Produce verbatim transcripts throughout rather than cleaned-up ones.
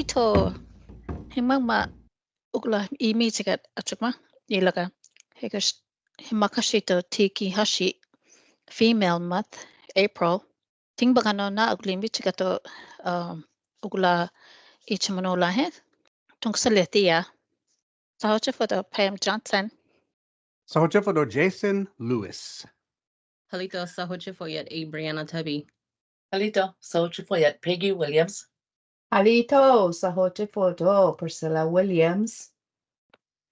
To, himang ma ukla imi chikat achukma ilaka. Hikash himakashito tiki hashi female month, April. Tingbakano na ukla imi chikato, um, ukla ichimono la he. Tungsaletia. Sahochifoto Pam Johnson. Sahochifoto Jason Lewis. Halito, sahochifo yet A Brianna Tubby. Halito, sahochifo yet Peggy Williams. Halito, sahochifoto Priscilla Williams.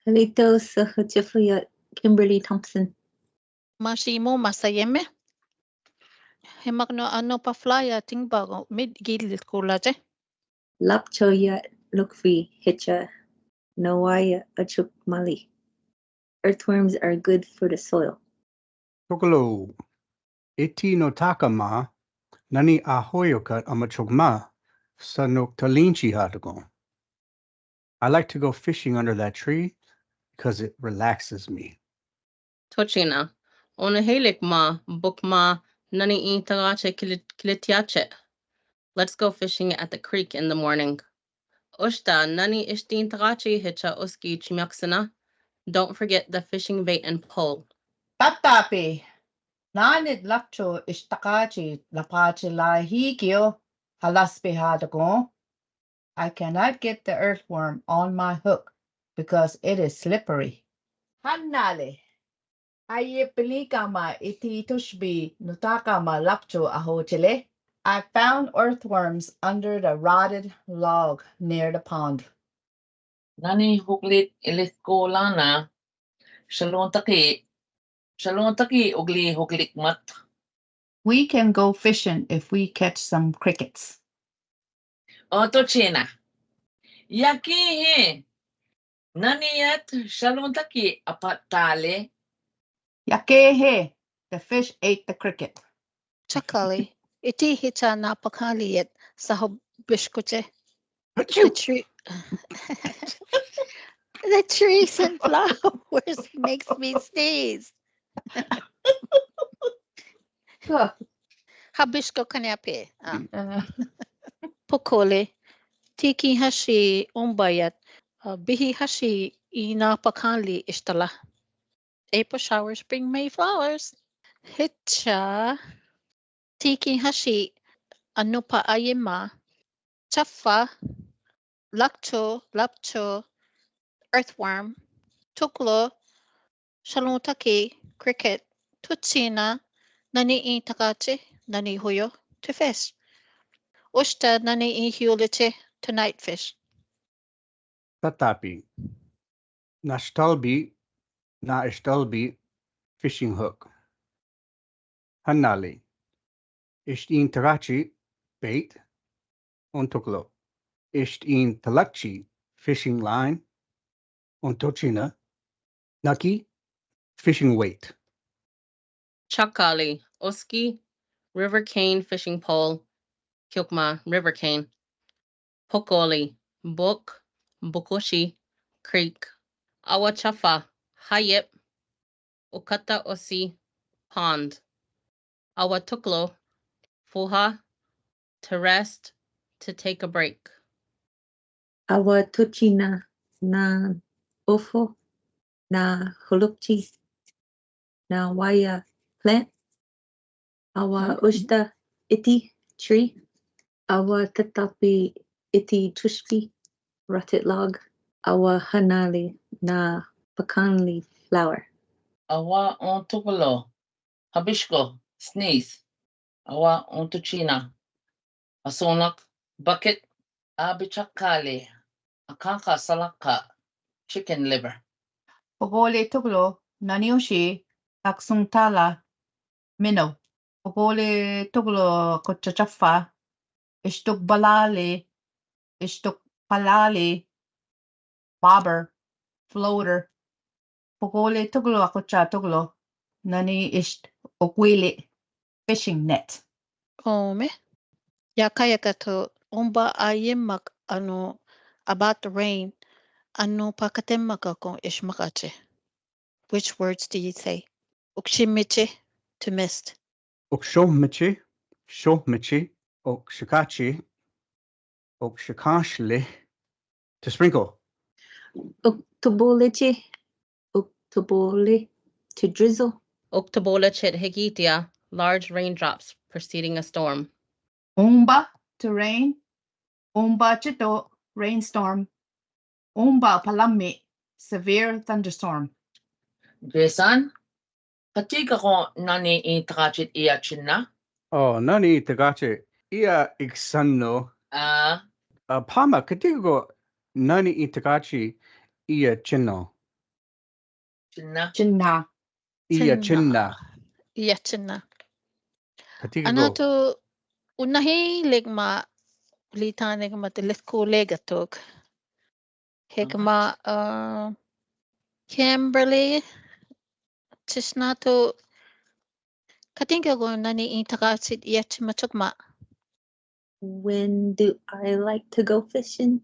Halito, sahochifo yet Kimberly Thompson. Mashimo masayeme. Himakno ano pa flyer tingbago mid gil kulaje. Lapcho yet lukfi hicha nawaya achuk mali. Earthworms are good for the soil. Tokolo, iti no takama, nani ahoyokat amachokma, sanok talinchi hatokon. I like to go fishing under that tree because it relaxes me. Tochina, ona helik ma, bok ma, nani in tarache kilitiache. Let's go fishing at the creek in the morning. Oshta, nani ishtin tarachi hicha oski chimiaksana. Don't forget the fishing bait and pole. Tatapi, nanit lapcho ishtakachi lapachi la hikio, halaspi hatokon. I cannot get the earthworm on my hook because it is slippery. Hannale, aye pilikama iti tushbi nutakama lapcho ahochile. I found earthworms under the rotted log near the pond. Nani huklit iliskolana, shalon taki, shalon taki ugli huklik mat. We can go fishing if we catch some crickets. Oto chena. Yaki he. Nani yet shalon taki apat tale. Yakehe, the fish ate the cricket. Chakali, iti hicha napakali yet saho bishkoche. The tree, the trees and flowers makes me sneeze. Habishko kaniape. Pokole, tiki hashi umbayat, bihi hashi ina pakali ishtala. April showers bring May flowers. Hicha, tiki hashi, anupa ayema, chafa, lakcho, lapcho, earthworm, tuklo, shalon taki, cricket, tuchina, nani in takachi, nani huyo, to fish. Ushta nani in hiulichi, to night fish. Tatapi. Nashtalbi, na ishtalbi, fishing hook. Hanali. Ishtin tarachi, bait, un tuklo. Ishtin talakchi, fishing line, un tochina. Naki, fishing weight. Chakali, oski, river cane, fishing pole, kiokma, river cane. Pokoli, bok, bokoshi, creek. Awa chafa, hayep, ukata osi, pond. Awa tuklo, fuha, to rest, to take a break. Awa tochina, na ofo, na holokchi, na waya plant. Awa ushta iti tree. Awa tatapi iti tushki, rotted log. Awa hanali na pakanli flower. Awa on tukolo, habishko, sneeze. Awa on tuchina, asonak, bucket, abichakali, akaka salaka, chicken liver. Pokole tuklo, nanioshi, aksuntala, minnow. Pokole tuklo, kochachafa, ishtuk balali, ishtuk palali, bobber, floater. Pokole tuklo, akocha tuklo, nani isht okwili, fishing net. Ome. Yakayakato, umba ayemak ano about the rain, ano pakatemak akon ishmakache. Which words do you say? Ukshimichi, to mist. Ukshommichi, shommichi, ukshikachi, ukshikashli, to sprinkle. Uktubulichi. Uktubuli. To drizzle. Uktubulichit hikitia, large raindrops preceding a storm. Umba, to rain. Umba chito, rainstorm. Umba palammi, severe thunderstorm. Jason, katikako nani i takachit ia chinna? Oh, nani i takachit ia iksanno. Ah, Uh, Pama, katikako nani i takachit ia chinno. Chinna. Chinna. Ia Chinna. Chinna. Ia chinna. Katikako. Anato unahi legma, litan legma te letko legatok. Hegma uh, Kimberly Chisnato. Katinka go nani i takachit ia chimachokma. When do I like to go fishing?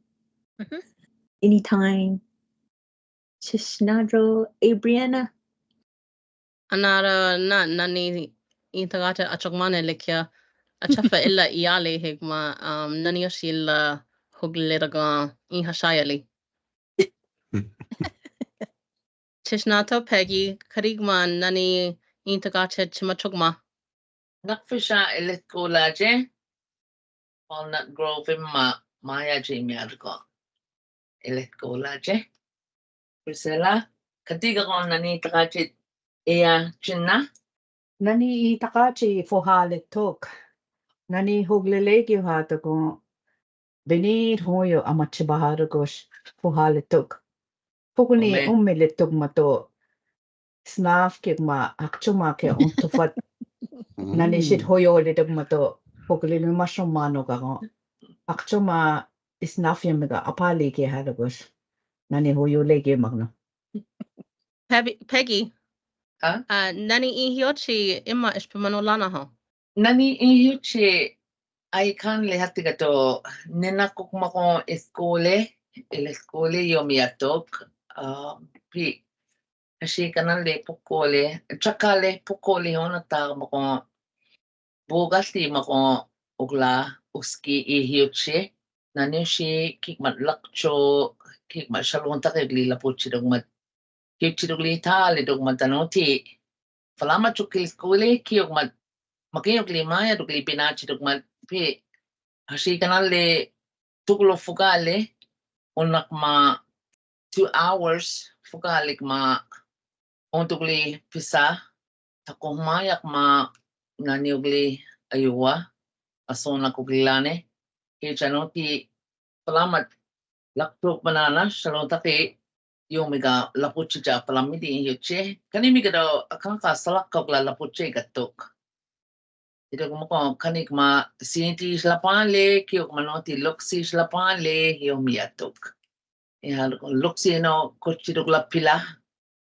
Mhm. Anytime. Chisnadro Abriana. Anara na nani i takachit achokma ne lekia. Achafa illa iali hegma um nani oshila hugleraga i hashayali. Chisnato Peggy, karigma nani i takachit chimachokma. Nakfisha eletko laje. Walnut Grove ma maya je miarko. Eletko laje. Priscilla, katikako nani takachit ia chinna? Nani i takachi fohale tok. Nani huglelegi ha toko. Benir hoyo amachibahara gosh fohale tok. Pukuni Amen. Ummele tok mato. Snaf kik ma akchuma ke on tufat. Nani shit hoyo le tok mato. Huglele mashon mano gago. Akchuma snaf yamiga apali ke ha gosh. Nani hoyo legi magno. Peggy, Peggy. Huh? Uh, nani i hiochi ima ishpamano lana ho. Nani i hiochi ai kan le hatigato nena kukmako eskole, el eskole yomi atok, uh, pi. Ashi kanan le pukole, chakale pukole hona ta mako bogati mako ugla uski i hiochi. Nani shi kikmat lakcho, kikmat shalon takegli lapuchi dogmat. Kiuchi dogli tale dogmat tanoti. Falama chukil skole kiogmat. Makiogli maya dogli pinachi dogmat pi. Ashi kanan le tuklo fugale. Unak ma two hours fugale ma. Ontugli pisa. Tako mayak ma nani ugli ayuwa. Asona kuglilane. Hichanoti palamat laktok banana shalon taki yomiga lapuchi ja palamidi yoche. Kani mi gado akangka salak kogla lapuchi gatok. Ito kumako kanik ma sinti shlapale kiok manoti loksi shlapale yomi atok. Iha loksi no kochi dok lapila.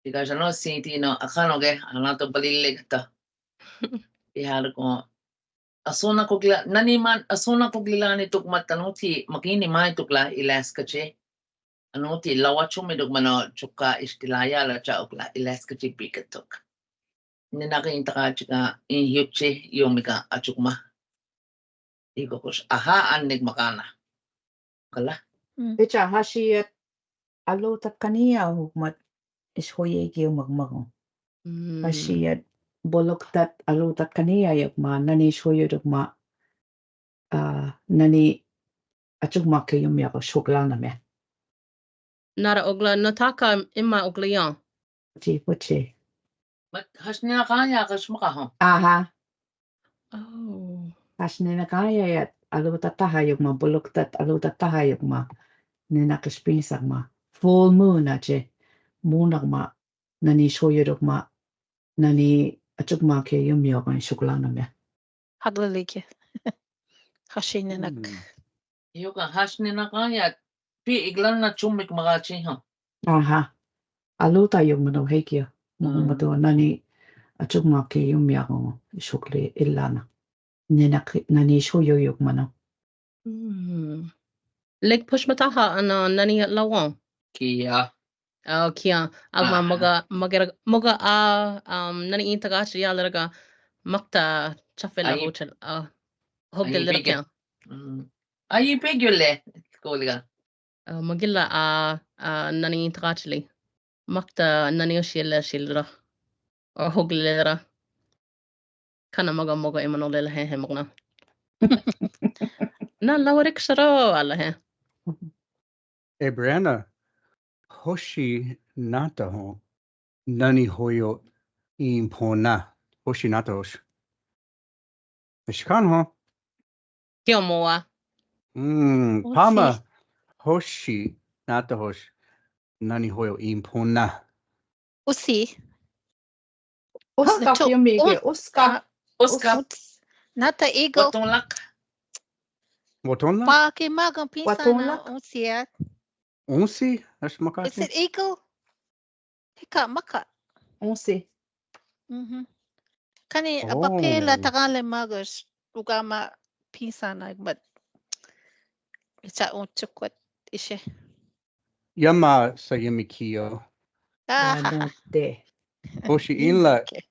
Ika shano sinti no akano ge anato balile gata. Iha ko asona kogla nani man asona koglilani tuk matanoti makini mai tukla ilaska che. Anoti lawa chumi dok mano chuka istilaya la cha okla ilaska che bikatok. Nena ka intaka chika in hiuchi yomiga achukma. Iko kos aha annik makana. Kala. Echa hashiet alo tatkania hukmat is hoye ki magmago. Hashiet bolok tat alo tatkania yokma nani is hoye dokma. Ah, nani achukma ke yomia ko shukla na me. Nara ogla notaka ima ogla yon. Puchi, puchi. Mat hasnina kaya kasmaka ho. Aha. Oh. Hasnina kaya ya alo tataha yokma bolok tat alo tataha yokma. Nena kaspinsak ma. Full moon ache. Munak ma. Nani shoyo dokma. Nani achukma ke yomia ko shukla na me. Haglelike. Hashinenak. Yoka hasnina kaya pi iglan na chumik magachi ho. Aha. Aluta yokmano hekia. Mamato nani achukma ke yomia ko shukle ilana. Nena nani shoyo yokmano. Lek push mataha ana nani lawan. Kia. Oh, kia. Agma moga moga moga a um nani intagachi ya lerga makta chafela hotel. Ah, hotel lerga. Ayi pegyo le skoliga. Aa, Magilla a, a, nani takatli. Makta nani oshi le shilra. O hogli le ra. Kana maga maga imano le la he he magna. Na lawarik saro ala he. Ebrana, hoshi nata ho, nani hoyo impona. Hoshi nata hosh. Ishkan ho. Kio moa. Mm, Hoshi. Pama, hoshi nata hosh, nani hoyo impona. Usi. Uska. Nata, yo mi ke, to, uska. Ah, uska. Uts-, nata eagle. Watonlak. Watonlak? Pa ke magan pinsa na watonlak? Unsi ya. Unsi? That's makati. Is it eagle? Hika maka. Unsi. Mhm. Kani, oh, apa pe la takan le magas ugama pinsa na, but it's a un chukwat ishe. Yama sa yami kio. Ah. Hoshi in la. Okay.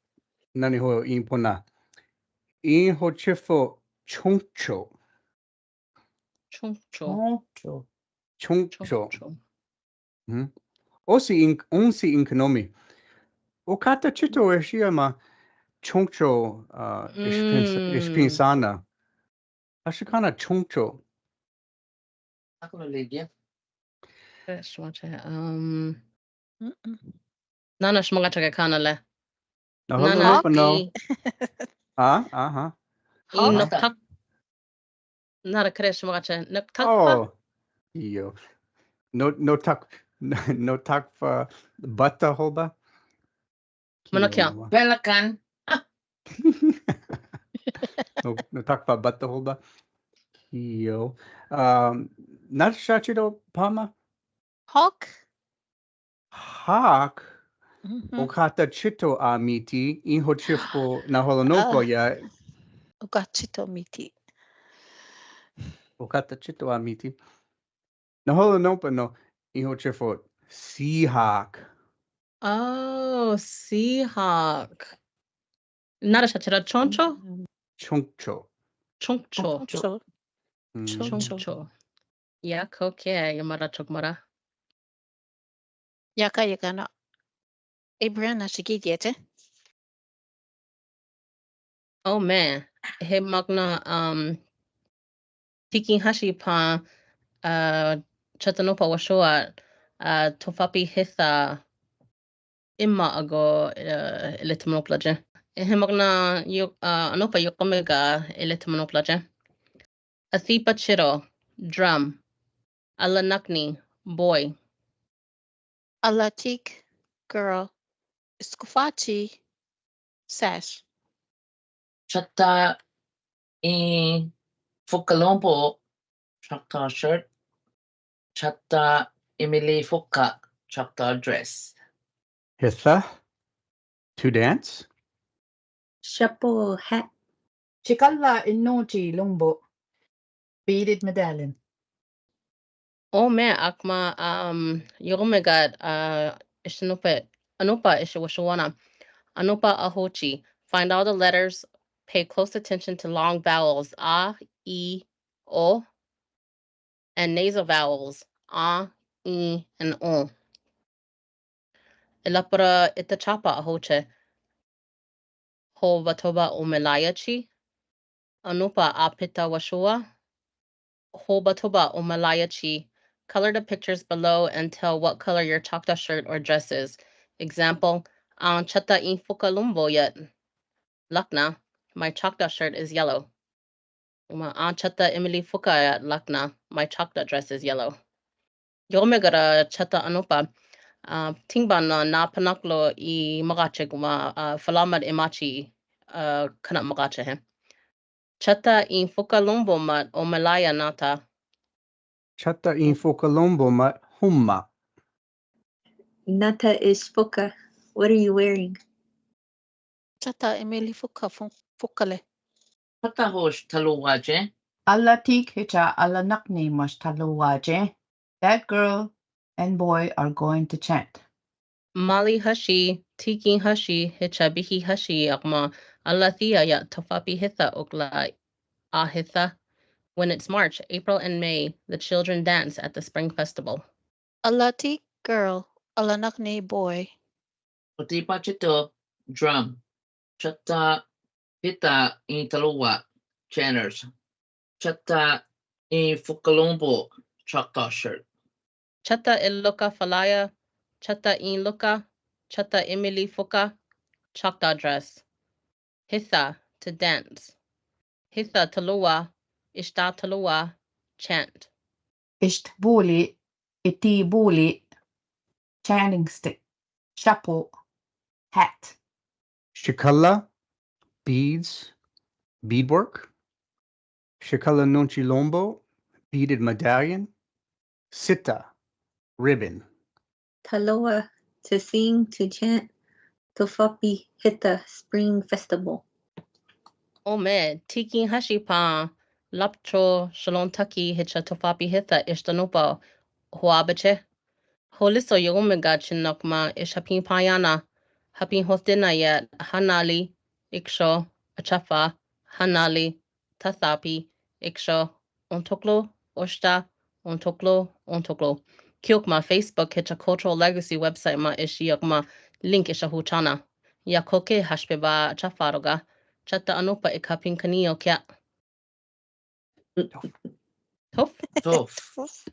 Nani ho impona. In hochifo choncho. Choncho. Choncho. Choncho. Choncho. Hmm. Osi in, unsi in kanomi. Okata chito e shiama choncho, uh, ish pinsa-, ish pinsana. Ashikana choncho. Ako na legia. Fresh water. Um, mm-mm. Nana shmagacha ke kana le. No, nana hold on, no. Pi. Ah, aha. I no tak. Nara kre shmagacha. No tak pa. Oh. Iyo. No, no tak, no tak pa bata hoba. Mano kio. Pelican. No, no tak pa bata hoba. Iyo. Um, na shachiro pama? Hawk? Hawk? Mhm. Okata chito a miti, in hochifo na holonopo ya. Okata chito miti. Okata chito a miti. Na holonopo no, in hochifo Seahawk. Oh, Seahawk. Nara shachira choncho? Mm. Choncho. Choncho. Choncho. Mm. Choncho. Choncho. Ya, koke, yamara chokmara. Yaka yakana. Abraham na shiki yete. Oh man, he magna, um, tikin hashi pa, uh, Chattanoopa washoa, uh, tofapi hetha ima ago, uh, iletimonok plaje. He magna yo, uh, Anopa yokomega iletimonok plaje. Athipa chiro, drum. Alanakni, boy. Alatik, girl. Skufati, sash. Chatta i fukalompo, chatta shirt. Chatta imili fuka, chatta dress. Hetha, to dance. Chapeau hat. Chikala inoti lombo. Beaded medallion. Oh man, Akma, um, yokomega, uh, ishinope, Anopa ishiwashuana. Anopa ahochi. Find all the letters, pay close attention to long vowels, a, i, o, and nasal vowels, a, i, and o. Ilapara itachapa ahoche. Ho vatoba o melayachi. Anopa apita washua. Ho vatoba o melayachi. Color the pictures below and tell what color your chakta shirt or dress is. Example, an chata in fuka lumbo yet. Lakna, my chakta shirt is yellow. Uma, an chata imili fuka yet lakna, my chakta dress is yellow. Yokomegara chata Anopa, uh, tingban na, na panaklo i magache guma, uh, falamad imachi, uh, kana magache he. Chata in fuka lumbo mat o melaya nata. Chata in fuka lumbo mat humma. Nata is fuka. What are you wearing? Chata imili fuka fun-, fukale. Chata hosh taluwaje. Alatik hicha alanakni mash taluwaje. That girl and boy are going to chant. Mali hashi, tikin hashi, hicha bihi hashi, akma, alathia ya tofapi hitha ukla ahetha. When it's March, April and May, the children dance at the Spring Festival. Alati, girl. Alanakne, boy. Otipacheto, drum. Chata, hita, in talua, channers. Chata, in fukalombo, Choctaw shirt. Chata eloka falaya, chata in loka, chata emili foka, Choctaw dress. Hita, to dance. Hita talua, ista talua, chant. Ist buli, iti buli, channing stick, chapo, hat. Shikala, beads, beadwork. Shikala nonchi lombo, beaded medallion. Sita, ribbon. Talua, to sing, to chant, Tofapi Hita Spring Festival. Ome, tikin hashi pa, laptro, shalon taki, hicha Tofapi Hita, ishtanupa, huabache. Holiso yo omega chinokma, ish hapin payana, hapin hotena yet, hanali, iksho, achafa, hanali, tathapi, iksho, ontoklo, oshta, ontoklo, ontoklo. Kiokma Facebook hicha Cultural Legacy website ma ish yokma link ish ahutana. Ya koke hashpeba chafaroga, chata anupa ikapin kanio kia. Tof. Tof.